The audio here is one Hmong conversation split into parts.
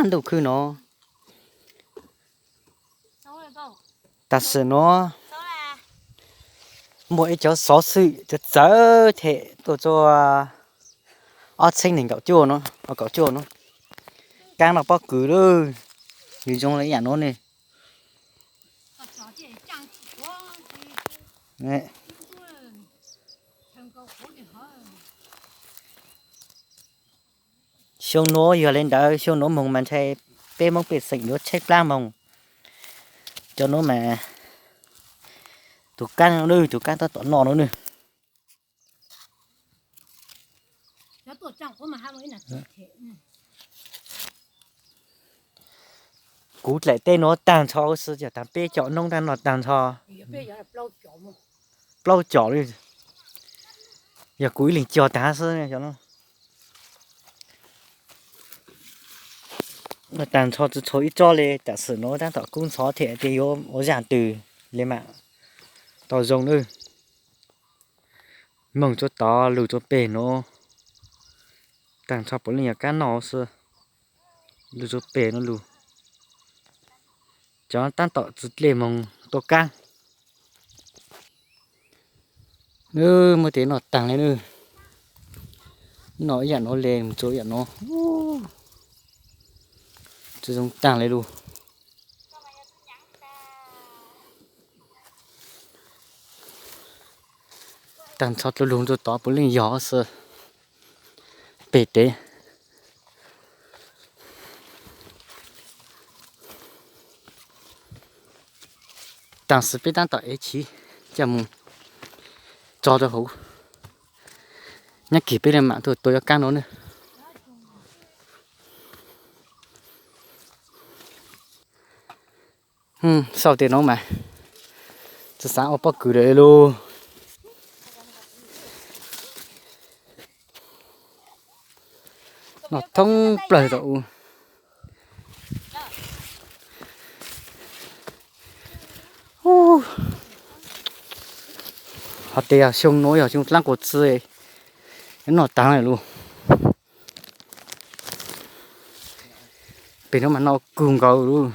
ntuj khwb no. Tam sim no muaj ib cov xov xwm txawv txawv them tuaj txog ob txhiab nees nkaum cuaj no, kaum cuaj no. Kaab noj pob kws lawm, nws zoo li ib yam no ne. Xyoo nuav yog li ntawd, xyoo nuav moog mas ntshai peb Moob pej xeem yuav tshaib plab moog. Cov nuav mas tus kaab no, tus kaab tab tom noj no ne. Kuv dlaim teb nuav taag nrho xwb, yog taag peb caum noob taag noj taag nrho. Plaub caum li, yog kuv ib leeg cog taag xwb. Taag nrho tsis tshua ib tsob li, tam sim nuav tab tom kub ntxhov thiab, ces yuav ua zaaj twg li mam tau zoo lawm. Moog rua tod lug rua peg nuav, taag nrho puav leej yog kaab noj xwb. Lug rua peg nuav lug, cov tab tom txwv dlej moog tua kaab. Muab tej noj taag li na, noj ib yam nuav le mus txua ib yam nuav, tsis zoo taag li lug. Taag nrho lug rua tod puav leej yog xwb. Peg tes, tam sim peb tab tom ev chiv coj mus tso rau hauv, nyob kis peb le maam tuaj tua cov kaab nuav ne. Xauj tej nuav mas tsis xaav ua pob kws lawm lug. Noj thoob plawg tau u. Hos tes yog xyoo nuav yog xyoo dlaab kua txw, noj taag lawm lug. Peg nuav mas noj kawg nkaus lug.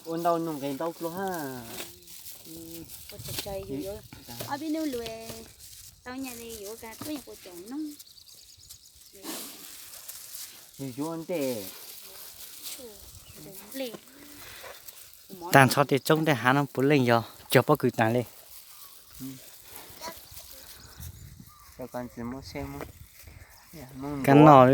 Ua ntau nug nqe ntau dlua hab. Ob peb nub lug tau nyaj le yuav ka tuab nyuag kua caum noog. Yuav ntej. Taag nrho tej tsoob tej hav no puav leej yog cog pob kws taag le. Kaab noj.